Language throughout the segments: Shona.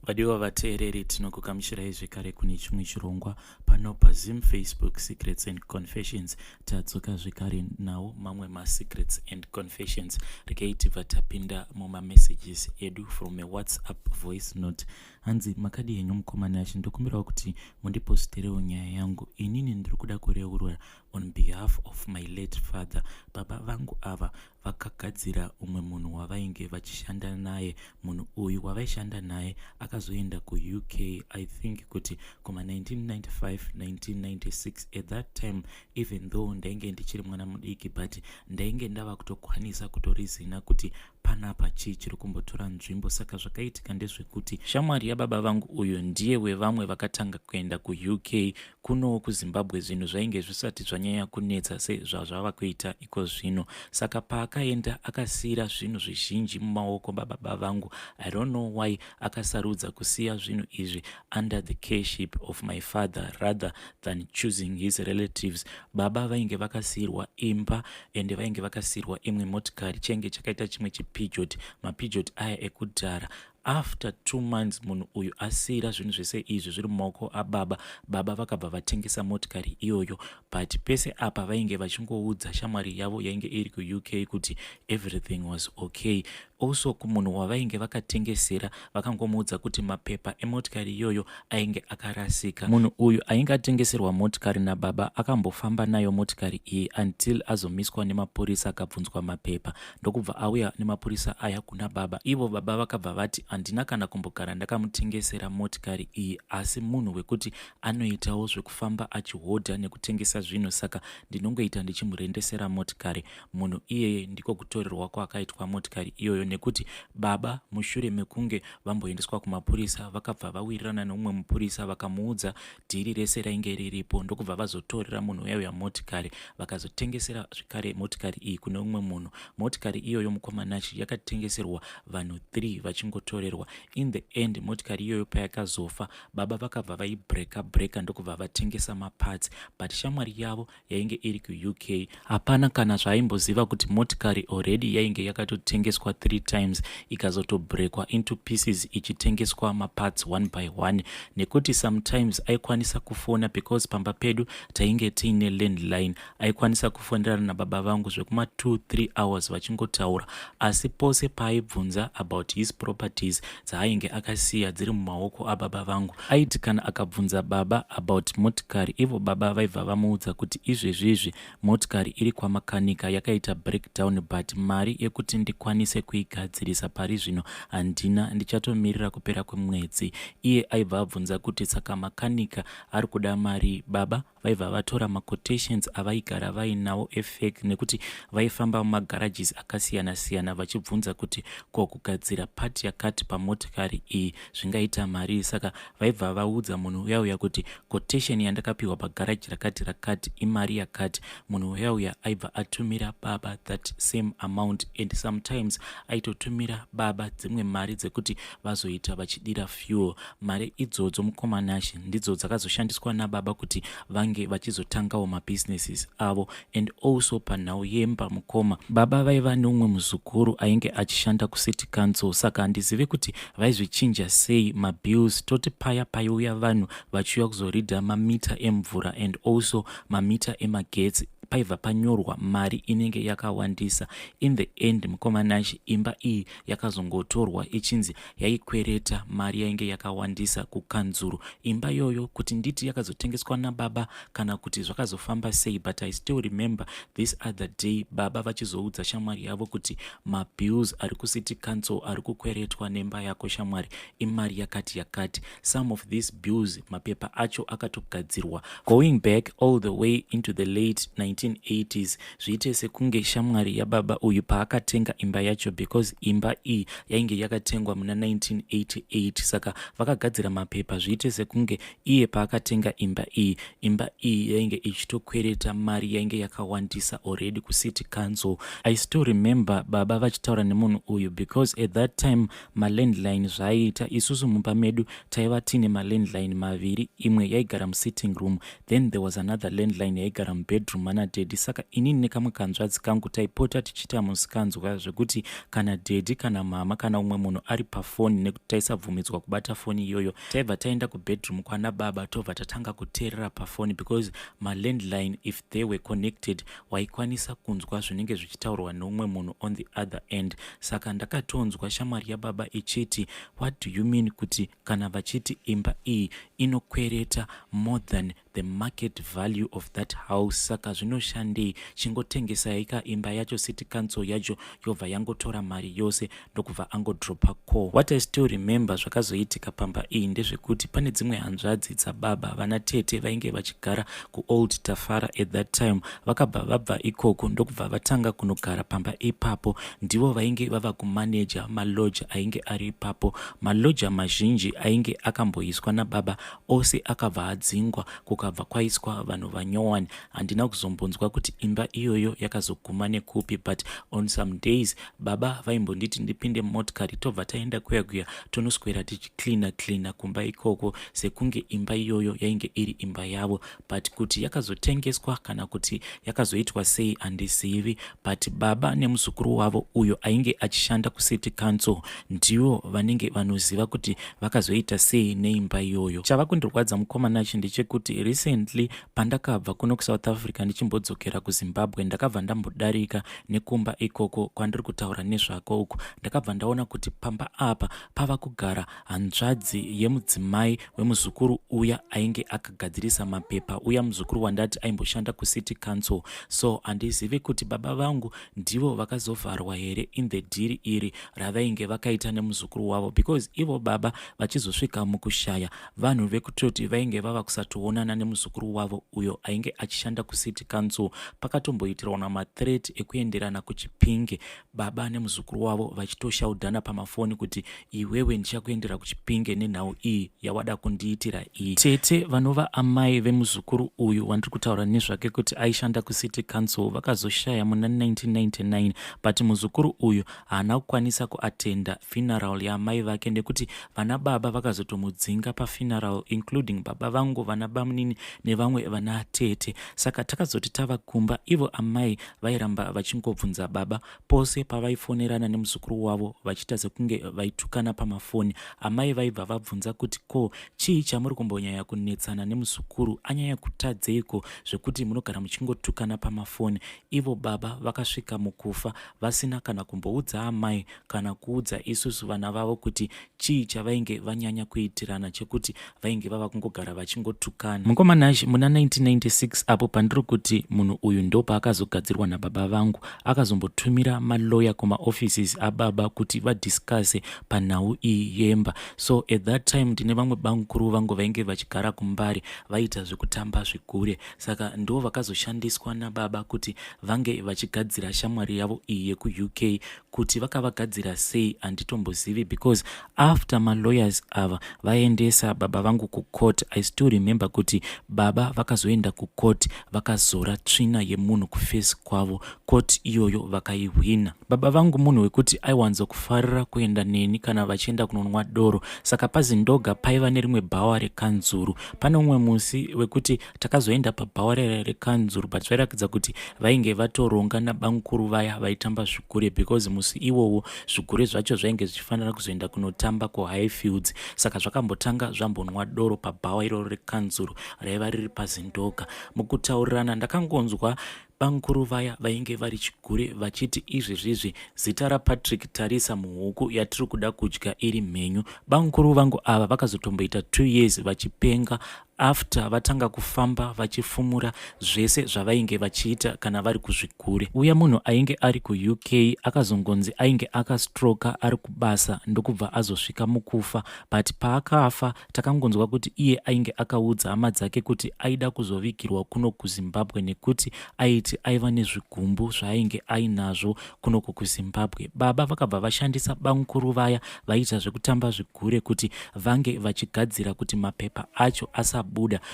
Vadiwa vateereri, tinokugamuchirai zvekare kune chimwe chirongwa pano paZim Facebook Secrets and Confessions. Tadzoka zvekare nawo mamwe masecrets and confessions. Regai tibva tapinda mumamessages edu from a WhatsApp voice note. Hanzi, "Makadi henyu mukoma Nashe? Ndokumbirawo kuti mundiposterewo nyaya yangu. Inini ndiri kuda kureurura on behalf of my late father. Baba vangu ava vakagadzira umwe munhu wavainge vachishanda naye. Munhu uyu wavaishanda naye akazoenda kuUK, I think kuti kuma1995, 1996. At that time, even though ndainge ndichiri mwana mudiki, but ndainge ndava kutokwanisa kutorizina kuti panapa chii chiri kumbotora nzvimbo. Saka zvakaitika ndezvekuti shamwari yababa vangu uyu ndiye wevamwe vakatanga kuenda kuUK. Kunowo kuZimbabwe zvinhu zvainge zvisati zvanyanya kunetsa sezvazvava kuita iko zvino. Saka paakaenda, akasiyira zvinhu zvizhinji mumaoko bababa vangu. I don't know why akasarudza kusiya zvinhu izvi under the careship of my father rather than choosing his relatives. Baba vainge vakasiyirwa imba ende vainge vakasiyirwa imwe motikari, chainge chakaita chimwe chiPeugeot, maPeugeot aya ekudhara. After 2 months munhu uyu asiyira zvinhu zvese izvi zviri mumaoko ababa, baba vakabva vatengesa motikari iyoyo. But pese apa vainge vachingoudza shamwari yavo yainge iri kuUK kuti everything was okay. Also, kumunhu wavainge vakatengesera vakangomuudza kuti mapepa emotikari iyoyo ainge akarasika. Munhu uyu ainge atengeserwa motikari nababa akambofamba nayo motikari iyi until azomiswa nemapurisa, akabvunzwa mapepa, ndokubva auya nemapurisa aya kuna baba. Ivo baba vakabva vati, 'Handina kana kumbogara ndakamutengesera motikari iyi, asi munhu wekuti anoitawo zvekufamba achihodha nekutengesa zvinhu, saka ndinongoita ndichimurendesera motikari.' Munhu iyeye ndiko kutorerwa kwaakaitwa motikari iyoyo, nekuti baba mushure mekunge vamboendeswa kumapurisa, vakabva vawirirana neumwe mupurisa, vakamuudza dhiri rese rainge riripo, ndokubva vazotorera munhu uyauya motikari, vakazotengesera zvekare motikari iyi kune umwe munhu. Motikari iyoyo, mukoma Nashe, yakatengeserwa vanhu 3 vachingotorerwa. In the end, motikari iyoyo payakazofa, baba vakabva vaibreaka breaka, ndokubva vatengesa maparts. But shamwari yavo yainge iri kuUK hapana kana zvaaimboziva kuti motikari already yainge yakatotengeswa 3 times, ikazotobrekwa into pieces, ichitengeswa maparts one by one, nekuti sometimes aikwanisa kufona because pamba pedu tainge tiine landline. Aikwanisa kufonerana nababa vangu zvekuma 2 3 hours vachingotaura. Asi pose paaibvunza about his properties dzaainge akasiya dziri mumaoko ababa vangu, aiti kana akabvunza baba about motikari, ivo baba vaibva vamuudza kuti izvezvizvi motikari iri kwamakanika, yakaita breakdown, but mari yekuti ndikwanise kuigadzirisa pari zvino handina, ndichatomirira kupera kwemwedzi. Iye aibva abvunza kuti saka makanika ari kuda mari? Baba vaibva vatora maquotations avaigara vainawo efake, nekuti vaifamba mumagarages akasiyana-siyana vachibvunza kuti ko kugadzira part yakati pamotikari iyi zvingaita mari. Saka vaibva vaudza munhu uya uya kuti quotation yandakapiwa pagaraji rakati rakati imari yakati. Munhu uya uya aibva atumira baba that same amount, and sometimes aitotumira baba dzimwe mari dzekuti vazoita vachidira fuel. Mari idzodzo, mukoma Nashe, ndidzo dzakazoshandiswa nababa kuti vange vachizotangawo mabusinesses avo. And also, panhau yemba, mukoma, baba vaiva neumwe muzukuru ainge achishanda kucity council, saka handizive kuti vaizvichinja sei mabills. Toti paya paiuya vanhu vachiuya kuzoridha mamita emvura and also mamita emagetsi, paibva panyorwa mari inenge yakawandisa. In the end, mukoma Nashe, imba iyi yakazongotorwa ichinzi yaikwereta mari yainge yakawandisa kukanzuru. Imba iyoyo, kuti nditi yakazotengeswa nababa kana kuti zvakazofamba sei, but I still remember this other day baba vachizoudza shamwari yavo kuti mabills ari kucity council ari kukweretwa nemba yako shamwari imari yakati yakati. Some of these bills, mapepa acho akatogadzirwa going back all the way into the late 1980s. Zviite sekunge shamwari yababa uyu paakatenga imba yacho, because imba iyi yainge yakatengwa muna 1988, saka vakagadzira mapepa zviite sekunge iye paakatenga imba iyi, imba iyi yainge ichitokwereta mari yainge yakawandisa already kucity council. I still remember baba vachitaura nemunhu uyu, because at that time malandline zvaiita, isusu mumba medu taiva tiine malandline maviri. Imwe yaigara musitting room, then there was another landline yaigara mubedroom mana. nadaddy. Saka inini nekamwe kanzvadzi kangu taipota tichiita musikanzwa zvekuti kana daddy kana mama kana umwe munhu ari pafoni, nekuti taisabvumidzwa kubata foni iyoyo, taibva taenda kubedroom kwana baba, tobva tatanga kuteerera pafoni, because malandline, if they were connected, waikwanisa kunzwa zvinenge zvichitaurwa neumwe munhu on the other end. Saka ndakatonzwa shamwari yababa ichiti, "What do you mean kuti kana vachiti imba iyi inokwereta more than the market value of that house, saka zvinoshandei? Chingotengesai ka imba yacho, city council yacho yobva yangotora mari yose." Ndokubva angodropa call. What I still remember zvakazoitika pamba iyi ndezvekuti pane dzimwe hanzvadzi dzababa, vana tete vainge vachigara kuOld Tafara at that time, vakabva vabva ikoko ndokubva vatanga kunogara pamba ipapo. Ndivo vainge vava kumaneja malodger ainge ari ipapo. Malodger mazhinji ainge akamboiswa nababa ose akabva adzingwa, kukabva kwaiswa vanhu vanyowani. Handina kuzombonzwa kuti imba iyoyo yakazoguma nekupi, but on some days baba vaimbonditi ndipinde mumotikari, tobva taenda kuya kuya, tonoswera tichicleana cleana kumba ikoko sekunge imba iyoyo yainge iri imba yavo. But kuti yakazotengeswa kana kuti yakazoitwa sei handizivi, but baba nemuzukuru wavo uyo ainge achishanda kucity council ndivo vanenge vanoziva kuti vakazoita sei neimba iyoyo. Chava kundirwadza, mukomana, ndechekuti recently pandakabva kuno kuSouth Africa ndichimbodzokera kuZimbabwe, ndakabva ndambodarika nekumba ikoko kwandiri kutaura nezvako uku. Ndakabva ndaona kuti pamba apa pava kugara hanzvadzi yemudzimai wemuzukuru uya ainge akagadzirisa mapepa, uya muzukuru wandati aimboshanda kucity council. So handizivi kuti baba vangu ndivo vakazovharwa here in the deal iri ravainge vakaita nemuzukuru wavo, because ivo baba vachizosvika mukushaya, vanhu vekutoti vainge vava kusatoonana nemuzukuru wavo uyo ainge achishanda kucity council. Pakatomboitirwa namathreat ekuenderana kuChipinge, baba nemuzukuru wavo vachitoshaudhana pamafoni kuti, "Iwewe, ndichakuendera kuChipinge nenhau iyi yawada kundiitira iyi." Tete vanova amai vemuzukuru uyu wandiri kutaura nezvake kuti aishanda kucity council vakazoshaya muna 1999, but muzukuru uyu haana kukwanisa kuatenda funeral yaamai vake nekuti vana baba vakazotomudzinga pafuneral, including baba vangu, vana bamunini nevamwe vana tete. Saka takazoti tava kumba, ivo amai vairamba vachingobvunza baba pose pavaifonerana nemuzukuru wavo vachiita sekunge vaitukana pamafoni. Amai vaibva vabvunza kuti, "Ko chii chamuri kumbonyanya kunetsana nemuzukuru? Anyanya kutadzeiko zvekuti munogara muchingotukana pamafoni?" Ivo baba vakasvika mukufa vasina kana kumboudza amai kana kuudza isusu vana vavo kuti chii chavainge vanyanya kuitirana chekuti vainge vava kungogara vachingotukana. Mukomanashi, muna 1996 apo pandiri kuti munhu uyu ndo paakazogadzirwa nababa vangu, akazombotumira maloya kumaoffices ababa kuti vadiscusse panhau iyi yemba. So at that time ndine vamwe bamukuru vangu vainge vachigara kuMbare, vaita zvekutamba zvigure, saka ndo vakazoshandiswa nababa kuti vange vachigadzira shamwari yavo iyi yekuUK. Kuti vakavagadzira sei handitombozivi, because after malawyers ava vaendesa baba vangu kucourt, I still remember kuti baba vakazoenda kucourt vakazora tsvina yemunhu kuface kwavo. Court iyoyo vakaihwina. Baba vangu munhu wekuti aiwanzokufarira kuenda neni kana vachienda kunonwa doro. Saka paZindoga paiva nerimwe bhawa rekanzuru. Pane umwe musi wekuti takazoenda pabhawa rera rekanzuru, but zvairatidza kuti vainge vatoronga nabamukuru vaya vaitamba zvigure, because musi iwowo zvigure zvacho zvainge zvichifanira kuzoenda kunotamba kuHighfields. Saka zvakambotanga zvambonwa doro pabhawa iroro rekanzuru raiva riri paZindoga. Mukutaurirana ndakangonzwa bamukuru vaya vainge vari chigure vachiti, "Izvezvizvi zita raPatrick Tarisa muhuku yatiri kuda kudya iri mhenyu." Bamukuru vangu ava vakazotomboita 2 years vachipenga after vatanga kufamba vachifumura zvese zvavainge vachiita kana vari kuzvigure. Uya munhu ainge ari kuUK akazongonzi ainge akastroka ari kubasa, ndokubva azosvika mukufa. But paakafa takangonzwa kuti iye ainge akaudza hama dzake kuti aida kuzovigirwa kuno kuZimbabwe nekuti aiti aiva nezvigumbu zvaainge ainazvo kunoko kuZimbabwe. Baba vakabva vashandisa bamukuru vaya vaiita zvekutamba zvigure kuti vange vachigadzira kuti mapepa acho asabuda.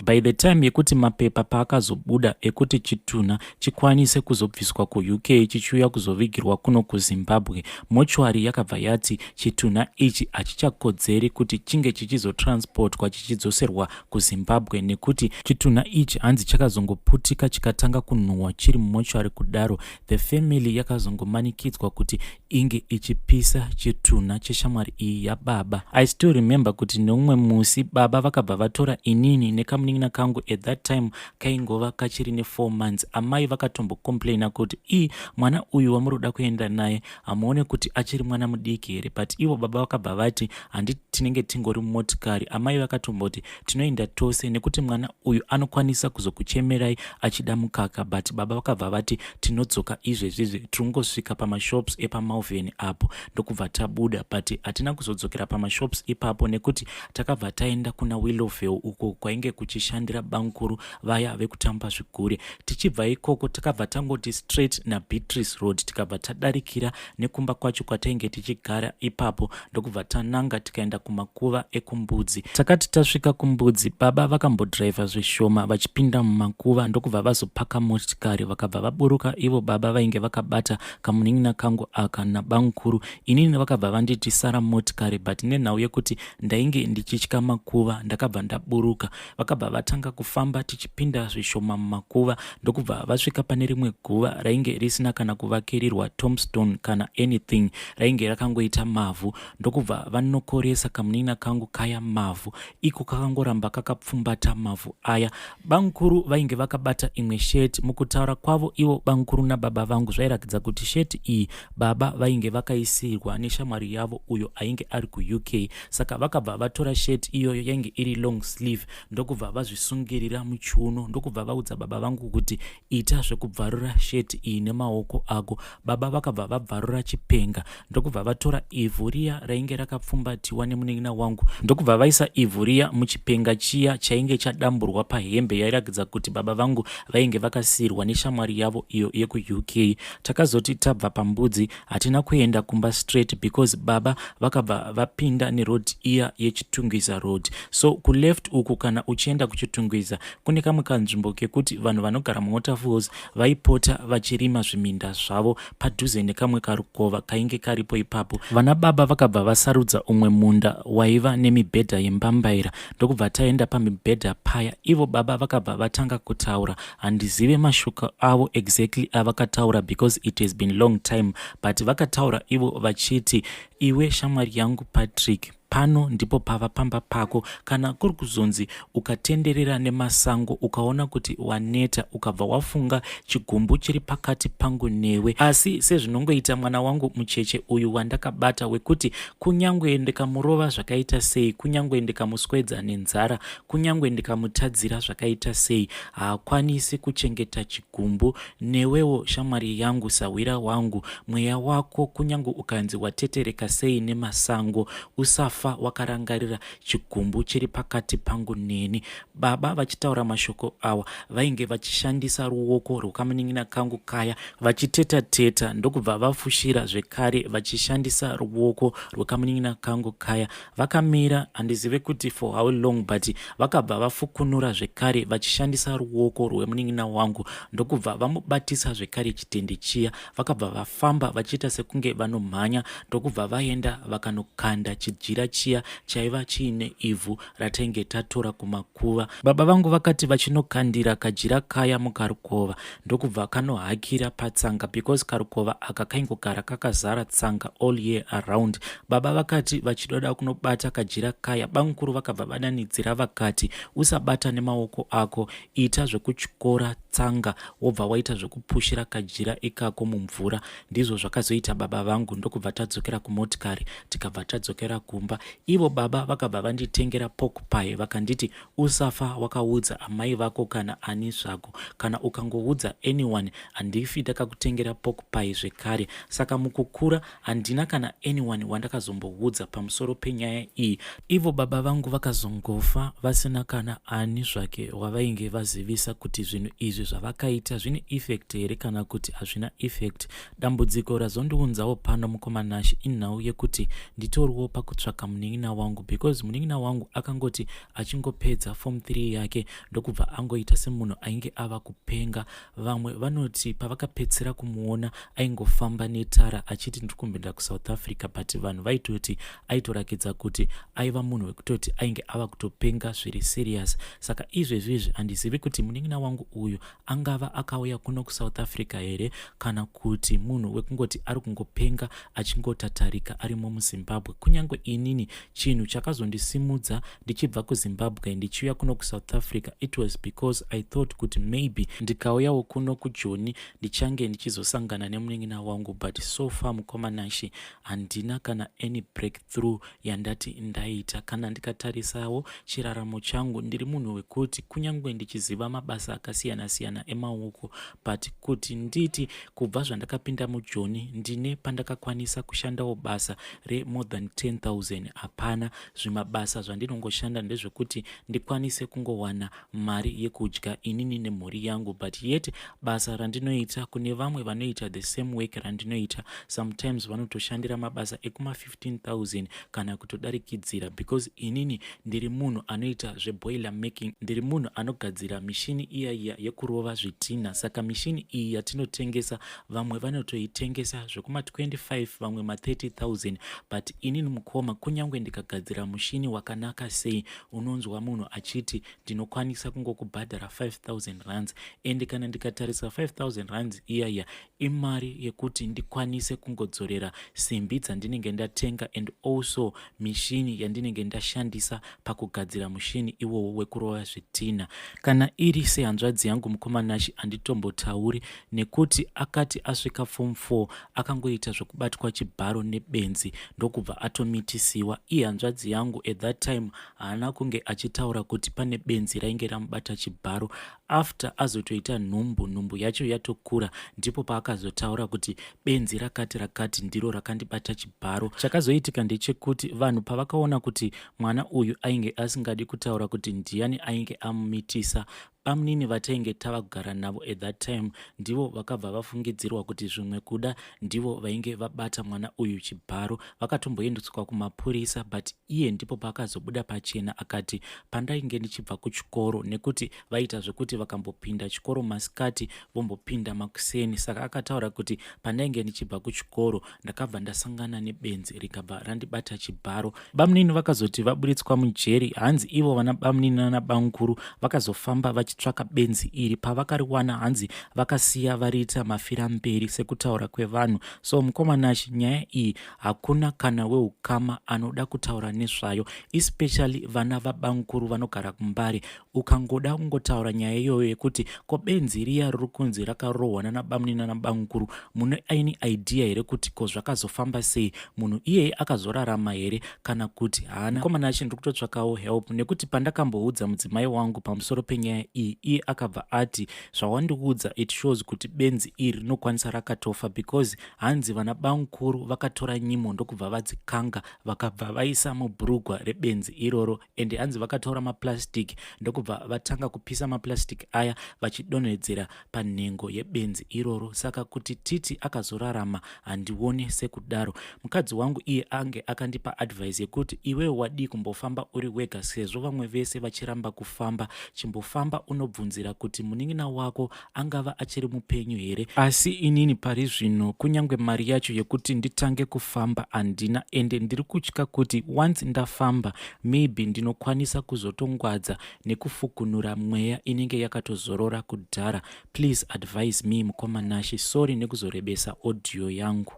By the time yekuti mapepa paakazobuda ekuti chitunha chikwanise kuzobviswa kuUK chichiuya kuzovigirwa kuno kuZimbabwe, mochwari yakabva yati chitunha ichi hachichakodzeri kuti chinge chichizotransportwa chichidzoserwa kuZimbabwe, nekuti chitunha ichi hanzi chakazongoputika chikatanga kunhuhwa. chiri mumochari kudaro, the family yakazongomanikidzwa kuti inge ichipisa chitunha cheshamwari iyi yababa. I still remember kuti neumwe musi baba vakabva vatora inini nekamunin'ina kangu, at that time kaingova kachiri ne4 months. Amai vakatombocomplaina kuti, "Ii, mwana uyu wamuri kuda kuenda naye, hamuone kuti achiri mwana mudiki here?" But ivo baba vakabva vati, "Handiti tinenge tingori mumotikari?" Amai vakatomboti, "Tinoenda tose nekuti mwana uyu anokwanisa kuzokuchemerai achida mukaka." But baba vakabva vati, "Tinodzoka izvezvizvi, tirikungosvika pamashops epaMalvern apo." Ndokubva tabuda, but hatina kuzodzokera pamashops ipapo nekuti takabva taenda kuna Willowvale, uko kwainge kuchishandira bankuru vaya vekutamba zvigure. Tichibva ikoko takabva tangoti straight naBeatrice Road, tikabva tadarikira nekumba kwacho kwatainge tichigara ipapo, ndokubva tananga tikaenda kumakuva ekuMbudzi. Takati tasvika kuMbudzi, baba vakambodhiraivha zvishoma vachipinda mumakuva, ndokubva vazopaka motikari, vakabva vaburuka. Ivo baba vainge vakabata kamunin'ina kangu aka nabankuru. Inini vakabva vanditi, "Sara motikari," but nenhau yekuti ndainge ndichitya makuva, ndakabva ndaburuka. Vakabva vatanga kufamba tichipinda zvishoma mumakuva, ndokubva vasvika pane rimwe guva rainge risina kana kuvakirirwa tombstone kana anything, rainge rakangoita mavhu, ndokubva vanokoresa kamunin'ina kangu kaya mavhu. Iko kakangoramba kakapfumbata mavhu aya. Bankuru vainge vakabata imwe sheti. Mukutaura kwavo ivo bankuru nababa vangu, zvairatidza kuti sheti iyi baba vainge vakaisirwa neshamwari yavo uyo ainge ari kuUK. Saka vakabva vatora sheti iyoyo yainge iri long sleeve, ndokubva vazvisungirira muchiuno, ndokubva vaudza baba vangu kuti, "Ita zvekubvarura sheti iyi nemaoko ako." Baba vakabva vabvarura chipenga, ndokubva vatora ivhu riya rainge rakapfumbatiwa nemunin'ina wangu, ndokubva vaisa ivhu riya muchipenga chiya chainge chadamburwa pahembe yairatidza kuti baba vangu vainge vakasiyirwa neshamwari yavo iyo yekuUK. Takazoti tabva paMbudzi, hatina kuenda kumba straight because baba vakabva vapinda neroad iya yeChitungwiza Road. So kuleft uku, kana uchienda kuChitungwiza, kune kamwe kanzvimbo kekuti vanhu vanogara muWaterfalls vaipota vachirima zviminda zvavo padhuze nekamwe karukova kainge karipo ipapo. Vana baba vakabva vasarudza umwe munda waiva nemibhedha yembambaira, ndokubva taenda pamibhedha paya. Ivo baba vakabva vatanga kutaura. Handizive mashoko avo exactly avakataura because it has been long time, but vakataura ivo vachiti, "Iwe shamwari yangu Patrick, pano ndipo pava pamba pako. Kana kuri kuzonzi ukatenderera nemasango ukaona kuti waneta, ukabva wafunga chigumbu chiri pakati pangu newe, asi sezvinongoita mwana wangu mucheche uyu wandakabata, wekuti kunyange ndikamurova zvakaita sei, kunyange ndikamuswedza nenzara, kunyange ndikamutadzira zvakaita sei, haakwanisi kuchengeta chigumbu. Newewo shamwari yangu, sahwira wangu, mweya wako kunyange ukanzi watetereka sei nemasango, usafa wakarangarira chigumbu chiri pakati pangu neni." Baba vachitaura mashoko awa, vainge vachishandisa ruoko rwekamunin'ina kangu kaya vachiteta teta, ndokubva vafushira zvekare vachishandisa ruoko rwekamunin'ina kangu kaya. Vakamira, handizive kuti for how long, but vakabva vafukunura zvekare vachishandisa ruoko rwemunin'ina wangu, ndokubva vamubatisa zvekare chitende chiya. Vakabva vafamba vachiita sekunge vanomhanya, ndokubva vaenda vakanokanda chijira chiya chaiva chiine ivhu ratainge tatora kumakuva. Baba vangu vakati vachinokandira kajira kaya mukarukova, ndokubva kanohakira patsanga, because karukova aka kaingogara kakazara tsanga all year around. Baba vakati vachidoda kunobata kajira kaya, bamukuru vakabva vadanidzira vakati, "Usabata nemaoko ako, ita zvekutyora tsanga, wobva waita zvekupushira kajira ikako mumvura." Ndizvo zvakazoita baba vangu, ndokubva tadzokera kumotikari, tikabva tadzokera kumba. Ivo baba vakabva vanditengera pork pie, vakanditi, "Usafa wakaudza amai vako kana ani zvako. Kana ukangoudza anyone, handifi ndakakutengera pork pie zvekare." Saka mukukura handina kana anyone wandakazomboudza pamusoro penyaya iyi. Ivo baba vangu vakazongofa vasina kana ani zvake wavainge vazivisa kuti zvinhu izvi zvavakaita zvine effect here kana kuti hazvina effect. Dambudziko razondiunzawo pano, mukoma Nashi, inhau yekuti nditoriwo pakutsvaka. munin'ina wangu because munin'ina wangu akangoti achingopedza form 3 yake ndokubva angoita semunhu ainge ava kupenga. Vamwe vanoti pavakapedzisira kumuona aingofamba netara achiti ndiri kumboenda kuSouth Africa, but vanhu vaitoti aitorakidza kuti aiva munhu wekutoti ainge ava kutopenga zviri serious. Saka izvezvi izvi handizivi kuti munin'ina wangu uyu angava akauya kuno kuSouth Africa here kana kuti munhu wekungoti ari kungopenga achingotatarika arimo muZimbabwe. Kunyange inini chinhu chakazondisimudza ndichibva kuZimbabwe ndichiuya kuno kuSouth Africa, it was because I thought kuti maybe ndikauyawo kuno kuJoni ndichange ndichizosangana nemunin'ina wangu, but so far, mukoma Nashe, handina kana any breakthrough yandati ndaita. Kana ndikatarisawo chiraramo changu, ndiri munhu wekuti kunyange ndichiziva mabasa akasiyana-siyana emaoko, but kuti nditi kubva zvandakapinda muJoni ndine pandakakwanisa kushandawo basa remore than 10,000, hapana. Zvimabasa zvandinongoshanda ndezvekuti ndikwanise kungowana mari yekudya inini nemhuri yangu, but yet basa randinoita, kune vamwe vanoita the same work randinoita, sometimes vanotoshandira mabasa ekuma15 000 kana kutodarikidzira, because inini ndiri munhu anoita zveboiler making. Ndiri munhu anogadzira mishini iya iya yekurova zvitina. Saka mishini iyi yatinotengesa, vamwe vanotoitengesa zvekuma25, vamwe ma30 000, but inini, mukoma, kunyange ndikagadzira mushini wakanaka sei, unonzwa munhu achiti ndinokwanisa kungokubhadhara 5000 rands. And kana ndikatarisa 5000 rands iyaya, imari yekuti ndikwanise kungodzorera simbi dzandinenge ndatenga and also mishini yandinenge ndashandisa pakugadzira mushini iwowo wekurova zvitina. Kana iri sehanzvadzi yangu, mukoma Nashe, handitombotauri, nekuti akati asvika form 4 akangoita zvekubatwa chibharo nebenzi ndokubva atomitisiwa. Iye hanzvadzi yangu at that time haana kunge achitaura kuti pane benzi rainge ramubata chibharo. After azotoita nhumbu, nhumbu yacho yatokura, ndipo paakazotaura kuti benzi rakati rakati ndiro rakandibata chibharo. Chakazoitika ndechekuti vanhu pavakaona kuti mwana uyu ainge asingadi kutaura kuti ndiani ainge amumitisa, bamunini vatainge tava kugara navo at that time ndivo vakabva vafungidzirwa kuti zvimwe kuda ndivo vainge vabata mwana uyu chibharo. Vakatomboendeswa kumapurisa, but iye ndipo paakazobuda pachena akati pandainge ndichibva kuchikoro, nekuti vaita zvekuti vakambopinda chikoro masikati vombopinda makuseni, saka akataura kuti pandainge ndichibva kuchikoro ndakabva ndasangana nebenzi rikabva randibata chibharo. Bamunini vakazoti vaburitswa mujeri, hanzi ivo vana bamunini nanabankuru vakazofamba vachitsvaka benzi iri. Pavakariwana, hanzi vakasiya variita mafiramberi sekutaura kwevanhu. So mukoma Nashe, nyaya iyi hakuna kana weukama anoda kutaura nezvayo, especially vana vabankuru vanogara kuMbare. Ukangoda kungotaura nyaya iyoyo yekuti ko benzi riya riri kunzi rakarohwa nanabamunini nanabankuru, mune any idea here kuti ko zvakazofamba sei? Munhu iyeye akazorarama here kana kuti haana? Mukoma Nashe, ndiri kutotsvakawo help, nekuti pandakamboudza mudzimai wangu pamusoro penyaya iyi, iye akabva ati zvawandiudza, it shows kuti benzi iri rinokwanisa rakatofa, because hanzi vana bankuru vakatora nyimo ndokubva vadzikanga, vakabva vaisa mubhurugwa rebenzi iroro, ende hanzi vakatora maplastic ndokubva vatanga kupisa maplastic aya vachidonhedzera panhengo yebenzi iroro. Saka kuti titi akazorarama, handioni sekudaro. Mukadzi wangu iye ange akandipa advice yekuti iwewe wadii kumbofamba uri wega, sezvo vamwe vese vachiramba kufamba, chimbofamba unobvunzira kuti munin'ina wako angava achiri mupenyu here. Asi inini pari zvino kunyange mari yacho yekuti nditange kufamba handina, ende ndiri kutya kuti once ndafamba, maybe ndinokwanisa kuzotongwadza nekufukunura mweya inenge yakatozorora kudhara. Please advise me, mukoma Nashe. Sorry nekuzorebesa audio yangu.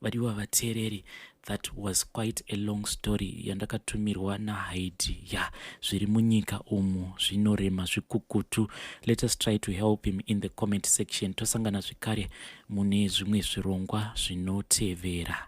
Vadiwa vateereri, that was quite a long story yandakatumirwa naHaidi. Ya, zviri munyika umu zvinorema zvikukutu. Let us try to help him in the comment section. Tosangana zvekare mune zvimwe zvirongwa zvinotevera.